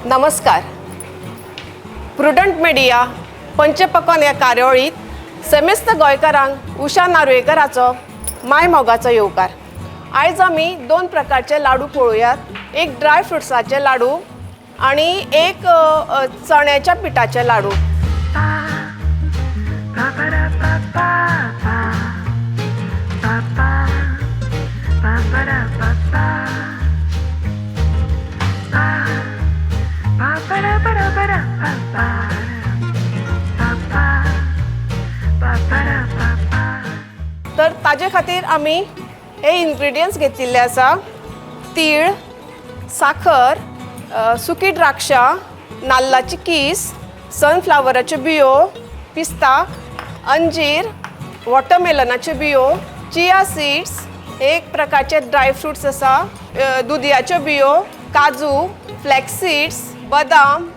नमस्कार. Prudent media पंचपक्वान ह्या कार्यावळीत समेस्त गोंयकारांक उषा नार्वेकराचो माय मोगाचो येवकार. आयज आमी दोन प्रकारचे लाडू पळोवयात. एक ड्राय फ्रुट्साचे लाडू आणि एक चण्याच्या पिठाचे लाडू. तर ताजे खातीर आमी हे इन्ग्रिडियंट्स घेतिल्ले आसा. तीळ, साखर, सुकी द्राक्षां, नाल्लाची कीस, सनफ्लावराच्यो बियो, पिस्ता, अंजीर, वॉटरमेलनाच्यो बियो, चिया सीड्स, एक प्रकारचे ड्राय फ्रुट्स आसा, दुदयाच्यो बियो, काजू, फ्लॅक्स सीड्स, बदाम,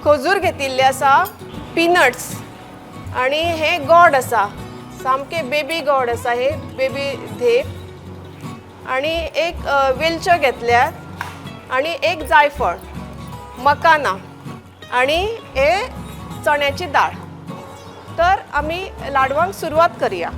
खजूर घेतिल्ले आसा, पिनट्स आणि हे गोड आसा, सामके बेबी गोड आसा, हे बेबी धेप आणि एक वेलच्यो घेतल्यात आणि एक जायफळ, मकाना आणि हे चण्याची डाळ. तर आमी लाडवांक सुरवात करया.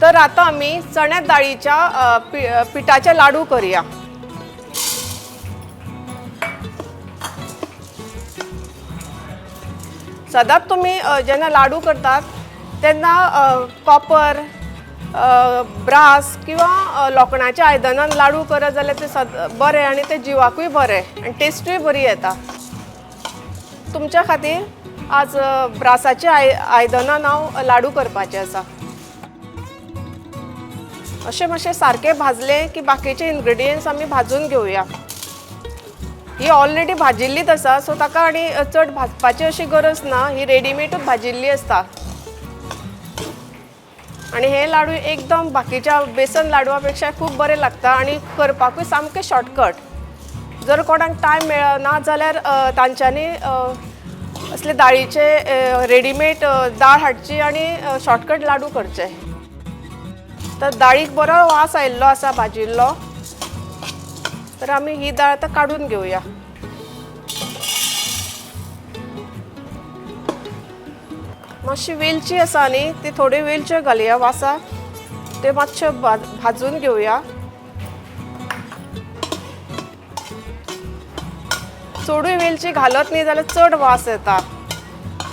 तर आता आमी चण्या डाळीच्या पिठाचे लाडू करूया. सदांच तुमी जेन्ना लाडू करतात तेन्ना कॉपर, ब्रास किंवा लोखणाच्या आयदनान लाडू करत जाल्यार ते बरें आनी ते जिवाकूय बरें आनी टेस्टूय बरी येता. तुमच्या खातीर आज ब्रासाच्या आयदनान हांव लाडू करपाचे आसा. अशें मातशें सारकें भाजलें की बाकीचे इन्ग्रिडियंट्स आमी भाजून घेवया. ही ऑलरेडी भाजिल्लीच आसा, सो ताका आनी चड भाजपाची अशी गरज ना, ही रेडीमेडूच भाजिल्ली आसता. आनी हे लाडू एकदम बाकीच्या बेसन लाडवा पेक्षा खूब बरे लागता आनी करपाकूय सामकें शॉर्टकट. जर कोणाक टायम मेळना जाल्यार तांच्यांनी असले दाळीचे रेडीमेड दाळ हाडची आनी शॉर्टकट लाडू करचे. तर दाळीक बरो वास आयिल्लो आसा भाजिल्लो, तर आमी ही दाळ आतां काडून घेवया. मातशी वेलची आसा न्ही, ती थोडी वेलच्यो घालया वासाक, ते मातशे भाजून घेवया. चडूय वेलची घालत न्ही जाल्यार चड वास येता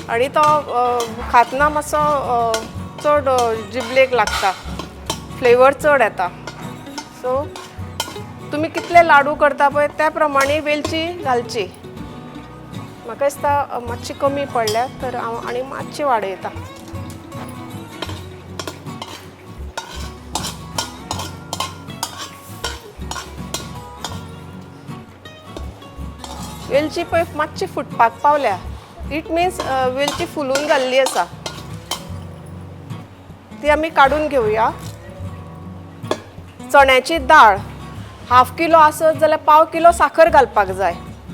आनी तो खातना मातसो चड जिबलेक लागता, फ्लेवर चड येता. सो तुमी कितले लाडू करता पळय त्या प्रमाणे वेलची घालची. म्हाका दिसता मातशी कमी पडल्या, तर हांव आनी मातशी वाडयता. वेलची पळय मातशी फुटपाक पावल्या, it means वेलची फुलून जाल्ली आसा, ती आमी काडून घेवया. चण्याची दाळ हाफ किलो आसत जाल्यार पाव किलो साखर घालपाक जाय.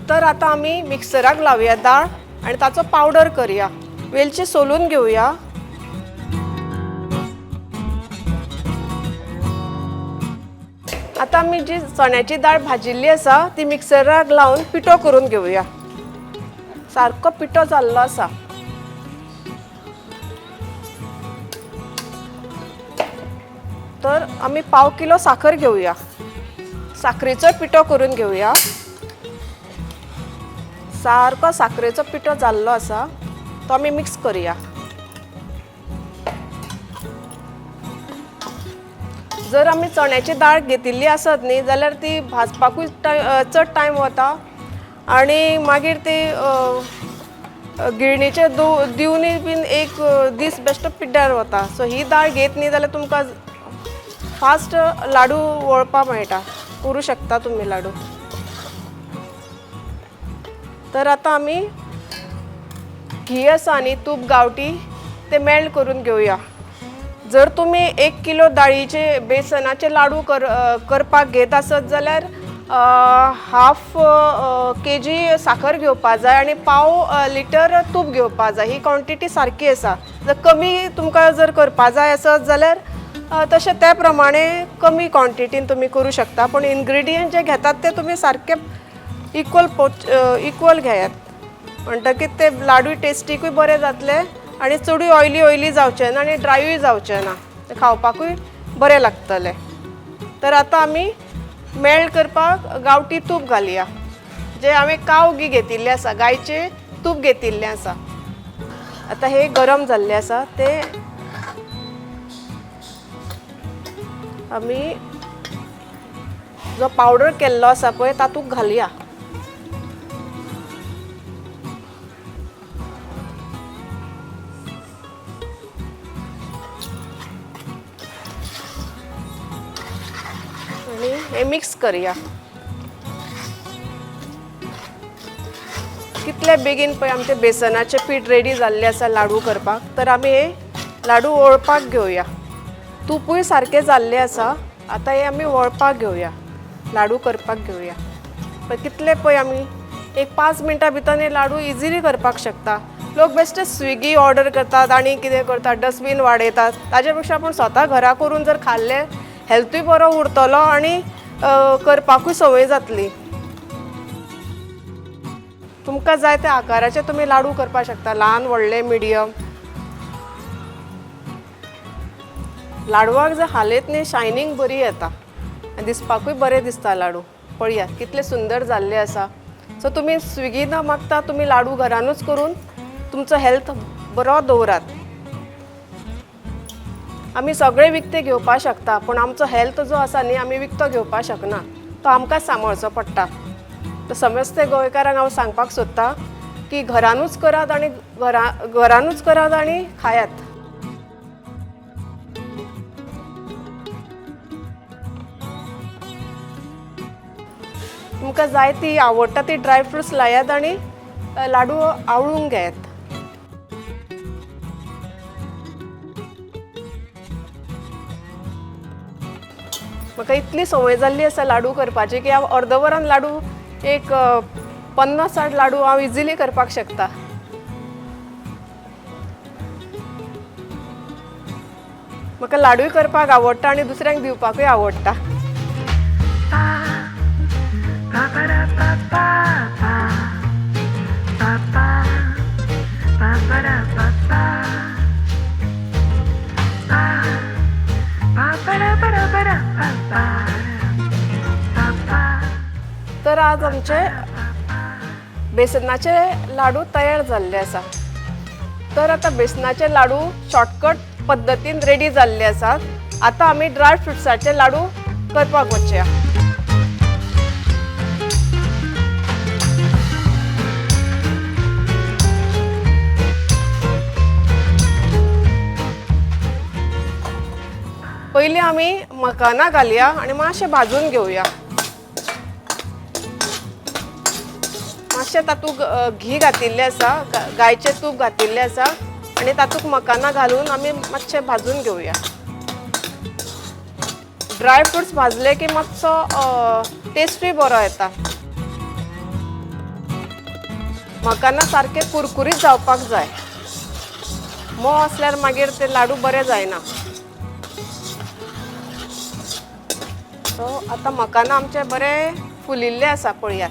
तर आतां आमी मिक्सराक लावया दाळ आनी ताचो पावडर करया. वेलची सोलून घेवया. आतां आमी जी चण्याची दाळ भाजिल्ली आसा ती मिक्सराक लावन पिठो करून घेवया. सारको पिठो जाल्लो आसा. तर आमी पाव किलो साखर घेवया, साखरेचो पिठो करून घेवया. सारको साखरेचो पिठो जाल्लो आसा, तो आमी मिक्स करूया. जर आमी चण्याची दाळ घेतिल्ली आसत न्ही जाल्यार ती भाजपाकूय चड टायम वता आनी मागीर ती गिरणीचे दिवनूय बीन एक दीस बेश्टो पिड्ड्यार वता. सो ही दाळ घेत न्ही जाल्यार तुमकां फास्ट लाडू वळपाक मेळटा, करूं शकता तुमी लाडू. तर आतां आमी घी आसा न्ही, तूप गांवठी, ते मेल्ट करून घेवया. जर तुमी 1 किलो दाळीचे बेसनाचे लाडू करपाक घेत आसत जाल्यार हाफ केजी साखर घेवपा जाय आनी पाव लिटर तूप घेवपा जाय. ही क्वॉन्टिटी सारकी आसा. जर कमी तुमकां जर करपा जाय आसत जाल्यार तशें त्या प्रमाणे कमी क्वॉन्टिटीन तुमी करूं शकता, पूण इनग्रिडियंट जे घेतात ते तुमी सारके इक्वल इक्वल घेयात, म्हणटकीर ते लाडू टेस्टीकूय बरे जातले आनी चडूय ऑयली ऑयली जावचे ना आनी ड्रायूय जावचे ना, ते खावपाकूय बरें लागतले. तर आतां आमी मेल्ट करपाक गांवठी तूप घालया, जें हांवें काव घी घेतिल्लें आसा, गायचें तूप घेतिल्लें आसा. आतां हें गरम जाल्लें आसा, तें आमी जो पावडर केल्लो आसा पळय तातूंत घालया. आनी हें मिक्स करया. कितले बेगीन पळय आमचें बेसनाचें पीठ रेडी जाल्लें आसा लाडू करपाक. तर आमी हे लाडू वळपाक घेवया. तुपूय सारकें जाल्लें आसा. आतां हे आमी वळपाक घेवया, लाडू करपाक घेवया. पळय कितले पळय आमी एक 5 मिनटां भितर हे लाडू इजिली करपाक शकता. लोक बेश्टे स्विगी ऑर्डर करतात आनी कितें करतात, डस्टबीन वाडयतात. ताजे पेक्षा आपूण स्वता घरा करून जर खाल्लें हेल्थूय बरो उरतलो आनी करपाकूय संवय जातली. तुमकां जाय त्या आकाराचे तुमी लाडू करपाक शकता, ल्हान व्हडले मिडियम. लाडवाक जर हालयत न्ही शायनींग बरी येता आनी दिसपाकूय बरें दिसता लाडू. पळयात कितले सुंदर जाल्ले आसा. सो तुमी स्विगी न मागता तुमी लाडू घरानूच करून तुमचो हेल्थ बरो दवरात. आमी सगळें विकतें घेवपाक शकता, पूण आमचो हेल्थ जो आसा न्ही आमी विकतो घेवपाक शकना, तो आमकांच सांबाळचो पडटा. तर समस्त गोंयकारांक हांव सांगपाक सोदतां की घरानूच करात आनी घरानूच करात आनी खायात. तुमकां जाय ती आवडटा ती ड्राय फ्रुट्स लायात आनी लाडू आवळून घेयात. म्हाका इतली संवय जाल्ली आसा लाडू करपाची की हांव अर्द वरान लाडू एक 50-60 लाडू हांव इजिली करपाक शकता. म्हाका लाडूय करपाक आवडटा आनी दुसऱ्यांक दिवपाकूय आवडटा. तर आज आमचे बेसनाचे लाडू तयार जाल्ले आसा. तर आतां बेसनाचे लाडू शॉर्टकट पद्दतीन रेडी जाल्ले आसात. आतां आमी ड्राय फ्रुट्साचे लाडू करपाक वचया. पयलीं आमी मकाना घालया आनी मातशें भाजून घेवया. मातशें तातूंत घी घातिल्लें आसा, गायचें तूप घातिल्लें आसा आनी तातूंत मकाना घालून आमी मातशें भाजून घेवया. ड्राय फ्रुट्स भाजले की मातसो टेस्टूय बरो येता. मकाना सारकें कुरकुरीत जावपाक जाय, मोव आसल्यार मागीर ते लाडू बरे जायना. सो आतां मकाना आमचे बरे फुलिल्ले आसा, पळयात,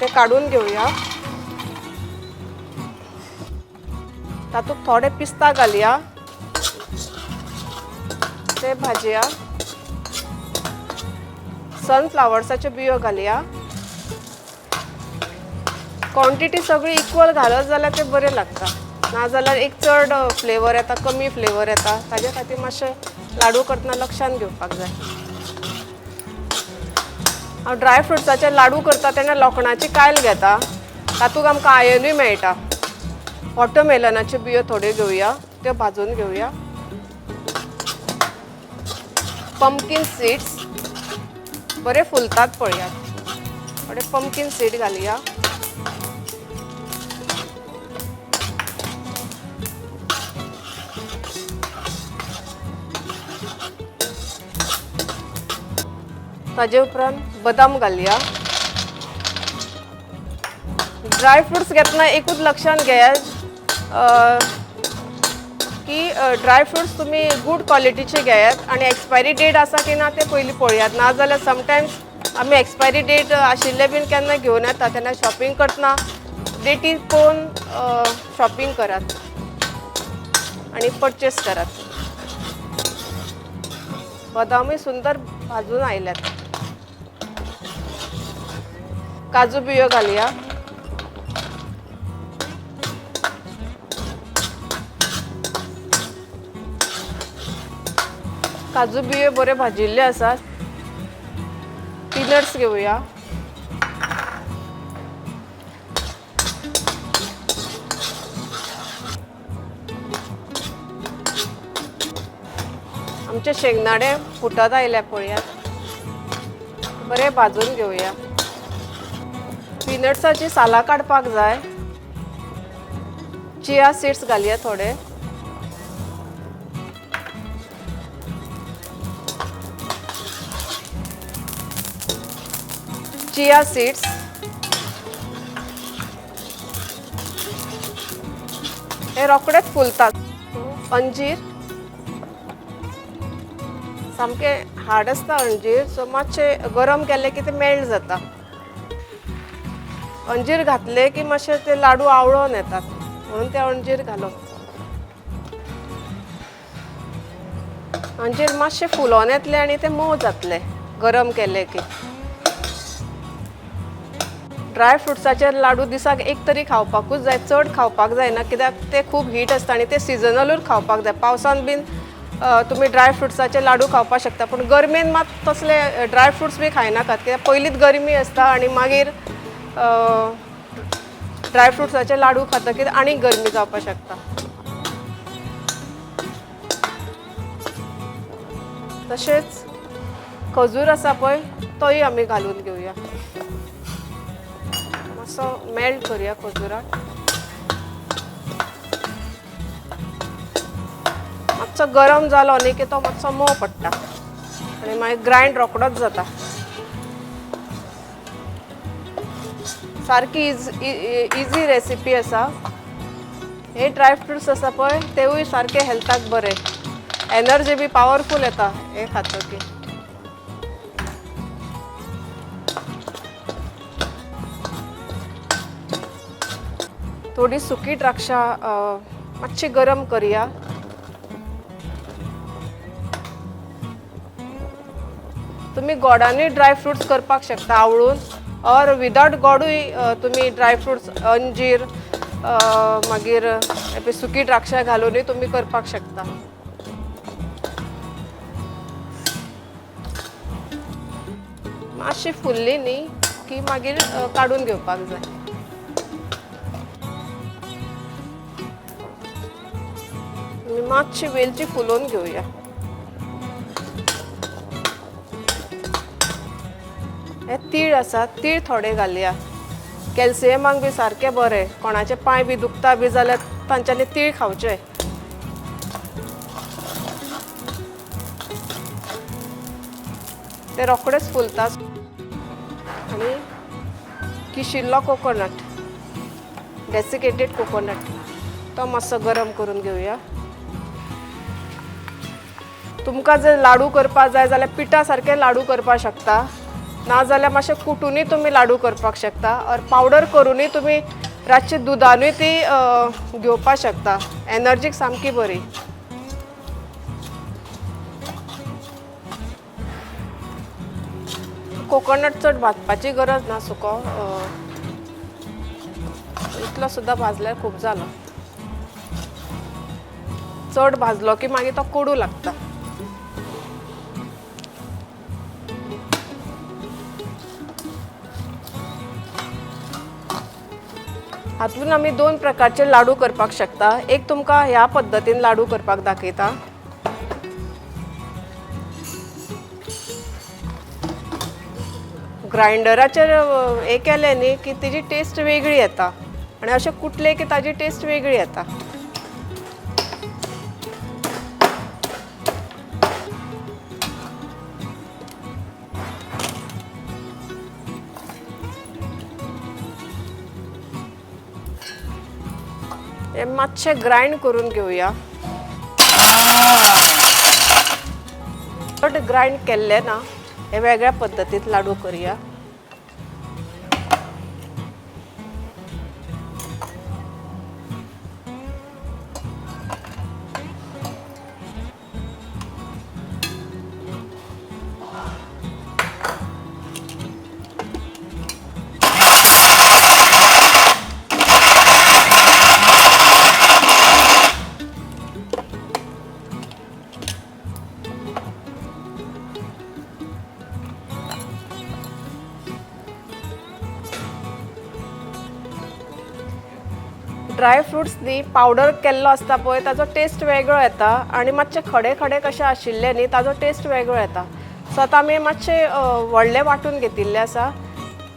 ते काडून घेवया. तातूंत थोडे पिस्ता घालया, ते भाजया. सनफ्लावर्साच्यो बियो घालया. क्वॉन्टिटी सगळी इक्वल घालत जाल्यार ते बरें लागता, नाजाल्यार एक चड फ्लेवर येता, कमी फ्लेवर येता. ताजे खातीर मातशें लाडू करतना लक्षान घेवपाक जाय. हांव ड्राय फ्रुट्साचे लाडू करता तेन्ना लोखणाची कायल घेता, तातूंत आमकां आयनूय मेळटा. वॉटरमेलनाच्यो बियो थोड्यो घेवया, त्यो भाजून घेवया. पंपकीन सीड्स बरे फुलतात पळयात, थोडे पंपकीन सीड घालया. ताजे उपरांत बदाम घालया. ड्राय फ्रुट्स घेतना एकूच लक्षांत घेयात की ड्राय फ्रुट्स तुमी गूड क्वॉलिटीचे घेयात आनी एक्सपायरी डेट आसा की ना तें पयलीं पळयात. ना जाल्यार समटायम्स आमी एक्सपायरी डेट आशिल्ले बीन केन्ना घेवन येता, तेन्ना शॉपिंग करतना डेटी पळोवन शॉपिंग करात आनी परचेस करात. बदामूय सुंदर भाजून आयल्यात. काजू बियो घालया. काजू बियो बरे भाजिल्ले आसात. पिनट्स घेवया. आमचे शेंगदाणे फुटत आयल्या पळयात, बरे भाजून घेवया. पिनट्साची सालां काडपाक जाय. चिया सीड्स घालया थोडे. चिया सीड्स, हे रोखडेच फुलतात. अंजीर सामकें हार्ड आसता अंजीर, सो मातशें गरम केलें की ते मेल्ट जाता. अंजीर घातले की मातशे ते लाडू आवळोन येतात, म्हणून ते अंजीर घालप. अंजीर मातशे फुलोन येतले आनी ते मोव जातले गरम केले की. ड्राय फ्रुट्साचे लाडू दिसाक एक तरी खावपाकूच जाय, चड खावपाक जायना कित्याक ते खूब हीट आसता आनी ते सिजनलूच खावपाक जाय. पावसान बीन तुमी ड्राय फ्रुट्साचे लाडू खावपाक शकता, पूण गरमेन मात तसले ड्राय फ्रुट्स बी खायनाकात कित्याक पयलींच गरमी आसता आनी मागीर ड्राय फ्रुट्साचे लाडू खातकीर आनी गरमी जावपाक शकता. तशेंच खजूर आसा पळय तोय आमी घालून घेवया. मातसो मेल्ट करुया खजुराक. मातसो गरम जालो न्ही की तो मातसो मोव पडटा आनी मागीर ग्रायंड रोकडोच जाता. सारकी इजी रेसिपी आसा. हे ड्राय फ्रुट्स आसा पळय तेवूय सारके हेल्थाक बरे, एनर्जी बी पावरफूल येता हे खातकीर. थोडी सुकी द्राक्षां मातशी गरम करया. तुमी गोडानूय ड्राय फ्रुट्स करपाक शकता आवळून, ऑर विदाउट गोडूय तुमी ड्राय फ्रुट्स अंजीर मागीर सुकी द्राक्षां घालुनूय तुमी करपाक शकता. मातशी फुल्ली न्ही की मागीर काडून घेवपाक जाय. मातशी वेलची फुलोवन घेवया. हे तीळ आसा, तीळ थोडे घालया. कॅल्शियमाक बी सारकें बरें. कोणाचे पांय बी दुखता बी जाल्यार तांच्यांनी तीळ खावचे. ते रोखडेच फुलता. आनी किशिल्लो कोकोनट, डेसिकेटेड कोकोनट, तो मातसो गरम करून घेवया. तुमकां जर लाडू करपाक जाय जाल्यार पिठा सारके लाडू करपाक शकता, ना जाल्यार मातशें कुटुनूय तुमी लाडू करपाक शकता, ऑर पावडर करुनूय तुमी रातचे दुदानूय ती घेवपाक शकता. एनर्जीक सामकी बरी. कोकोनट चड भाजपाची गरज ना, सुको इतलो सुद्दां भाजल्यार खूब जालो. चड भाजलो की मागीर तो कोडू लागता. हातून आमी दोन प्रकारचे लाडू करपाक शकता. एक तुमकां ह्या पद्दतीन लाडू करपाक दाखयता. ग्रायंडराचेर हें केलें न्ही की तेजी टेस्ट वेगळी येता आनी अशें कुटलें की ताजी टेस्ट वेगळी येता. हे मातशें ग्रायंड करून घेवया. चड ग्रायंड केल्लें ना, हे वेगळ्या पद्दतीन लाडू करया. ड्राय फ्रुट्स न्ही पावडर केल्लो आसता पळय, ताजो टेस्ट वेगळो येता आनी मातशे खडे खडे कशे आशिल्ले न्ही ताजो टेस्ट वेगळो येता. सो आतां आमी मातशे व्हडले वांटून घेतिल्ले आसा,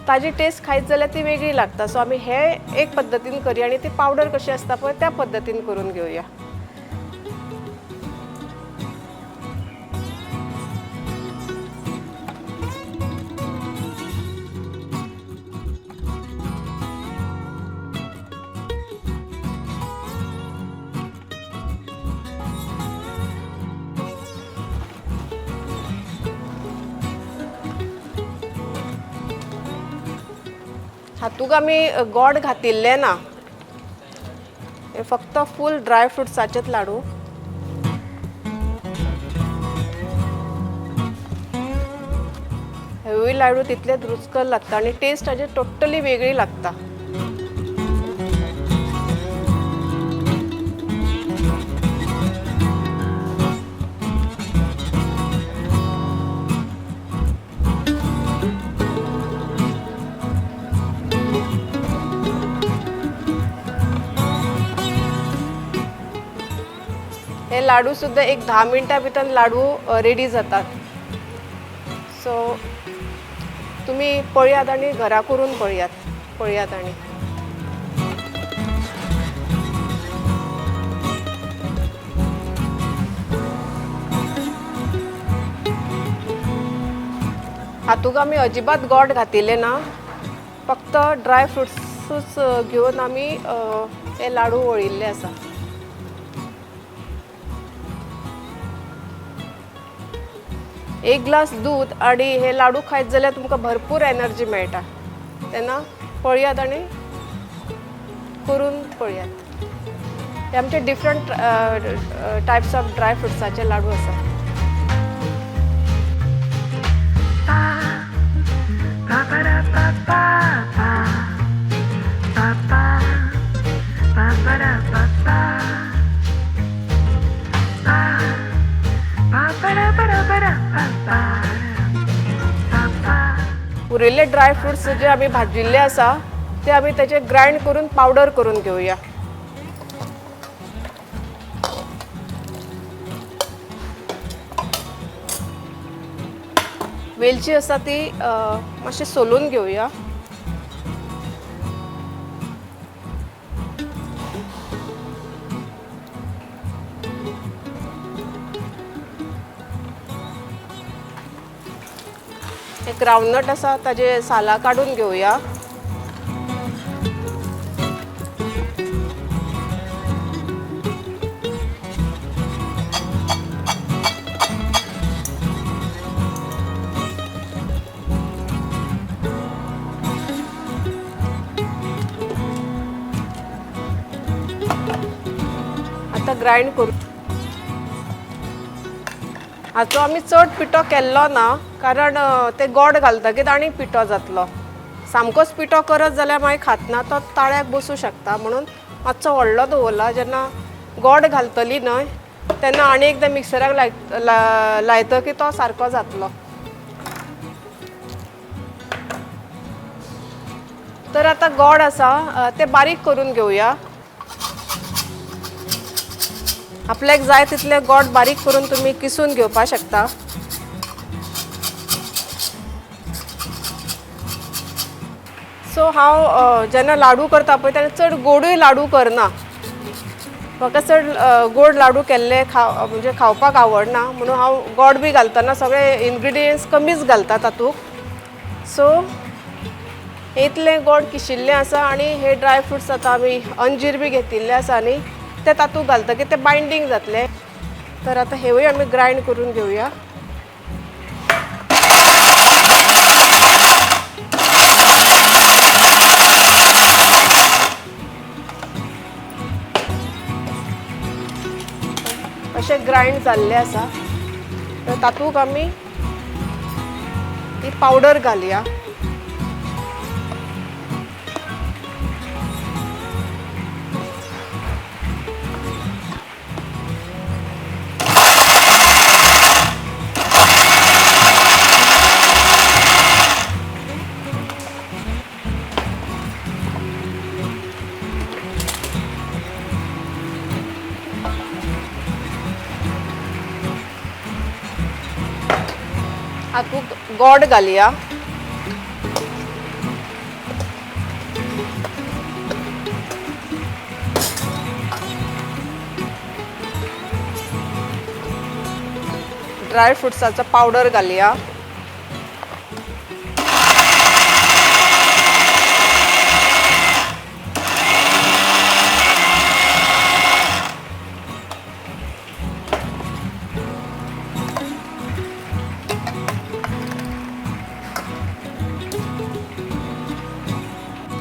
ताजी टेस्ट खायत जाल्यार ती वेगळी लागता. सो आमी हे एक पद्दतीन करया आनी ती पावडर कशी आसता पळय त्या पद्दतीन करून घेवया. हातूंत आमी गोड घातिल्लें ना, हे फक्त फूल ड्राय फ्रुट्साचेच लाडू. हेवूय लाडू तितलेच रुचकर लागता आनी टेस्ट हाजी टोटली वेगळी लागता. हे लाडू सुद्दां एक 10 मिनटां भितर लाडू रेडी जातात. सो तुमी पळयात आनी घरा करून पळयात पळयात. आनी हातूंत आमी अजिबात गोड घातिल्लें ना, फक्त ड्राय फ्रुट्सूच घेवन आमी हे लाडू वळिल्ले आसा. एक ग्लास दूद आनी हे लाडू खायत जाल्यार तुमकां भरपूर एनर्जी मेळटा. तेन्ना पळयात आनी करून पळयात. हे आमचे डिफरंट टायप्स ऑफ ड्राय फ्रुट्साचे लाडू आसा. उरिल्ले ड्राय फ्रुट्स जे आमी भाजिल्ले आसा ते आमी तेचे ग्रायंड करून पावडर करून घेवया. वेलची आसा ती मातशी सोलून घेवया. एक ग्रावंडनट आसा ताजे सालां काडून घेवया. आतां ग्रायंड करू. हाचो आमी चड पिठो केल्लो ना, कारण ते गोड घालतकीच आनी पिठो जातलो. सामकोच पिठो करत जाल्यार मागीर खातना तो ताळ्याक बसूं शकता, म्हणून मातसो व्हडलो दवरला. जेन्ना गोड घालतली न्हय तेन्ना आनी एकदां मिक्सराक लायतकीर तो सारको जातलो. तर आतां गोड आसा ते बारीक करून घेवया. आपल्याक जाय तितले गोड बारीक करून तुमी किसून घेवपाक शकता. सो हांव जेन्ना लाडू करता पळय तेन्ना चड गोडूय लाडू करना. म्हाका चड गोड लाडू केल्ले म्हणजे खावपाक आवडना, म्हणून हांव गोड बी घालतना सगळे इन्ग्रिडियंट्स कमीच घालता तातूंत. सो इतलें गोड किशिल्लें आसा आनी हे ड्राय फ्रुट्स आतां आमी अंजीर बी घेतिल्ले आसा न्ही ते तातूंत घालतकीर ते बायंडींग जातले. तर आतां हेवूय आमी ग्रायंड करून घेवया. अशें ग्रायंड जाल्लें आसा. तर तातूंत आमी ही पावडर घालया. हातूंत गोड घालया. ड्राय फ्रुट्साचो पावडर घालया.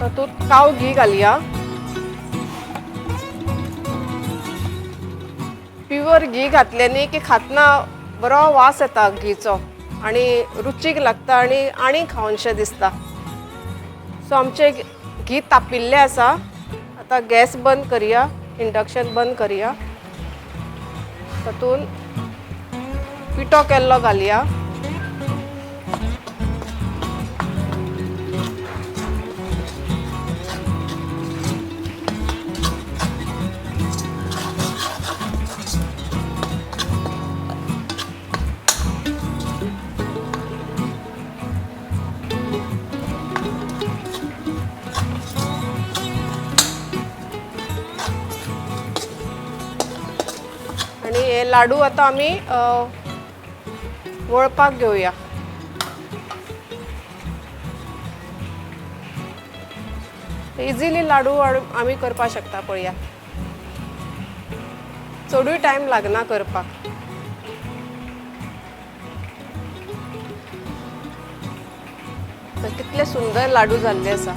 तातूंत काव घी घालया. प्युअर घी घातलें न्ही की खातना बरो वास येता घीचो आनी रुचीक लागता आनी आनी खावनशें दिसता. सो आमचें घी तापिल्लें आसा. आतां गॅस बंद करया, इंडक्शन बंद करया. तातूंत पिठो केल्लो घालया. आनी हे लाडू आतां आमी वळपाक घेवया. इजिली लाडू आमी करपाक शकता. पळया, चडूय टायम लागना करपाक. तर कितले सुंदर लाडू जाल्ले आसा.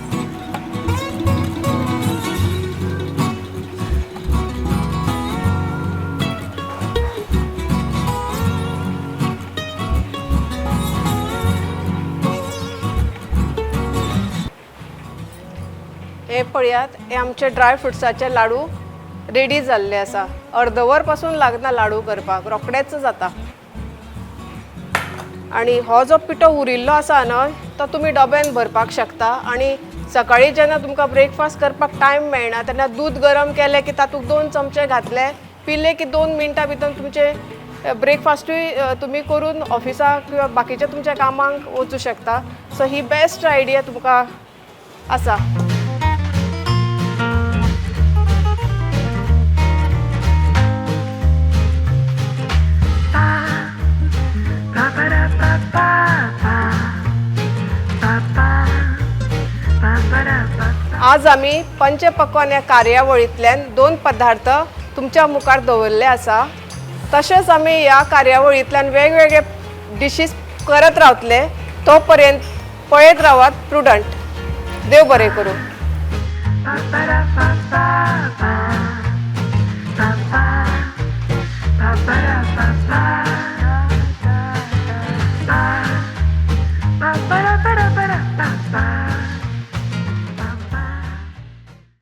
हे पळयात, हे आमचे ड्राय फ्रुट्साचे लाडू रेडी जाल्ले आसा. अर्दवर पासून लागना लाडू करपाक, रोखडेच जाता. आनी हो जो पिठो उरिल्लो आसा न्हय तो तुमी डब्यान भरपाक शकता. आनी सकाळी जेन्ना तुमकां ब्रेकफास्ट करपाक टायम मेळना तेन्ना दूद गरम केलें की तातूंत 2 चमचे घातले, पिले की 2 मिनटां भितर तुमचे ब्रेकफास्टूय तुमी करून ऑफिसाक किंवा बाकीच्या तुमच्या कामांक वचूं शकता. सो ही बेस्ट आयडिया तुमकां आसा. आज आमी पंचपक्वान ह्या कार्यावळींतल्यान 2 पदार्थ तुमच्या मुखार दवरले आसा. तशेंच आमी ह्या कार्यावळींतल्यान वेगवेगळे डिशीज करत रावतले. तो पर्यंत पळयत रावात प्रुडंट. देव बरें करूं. Pa pa pa pa pa.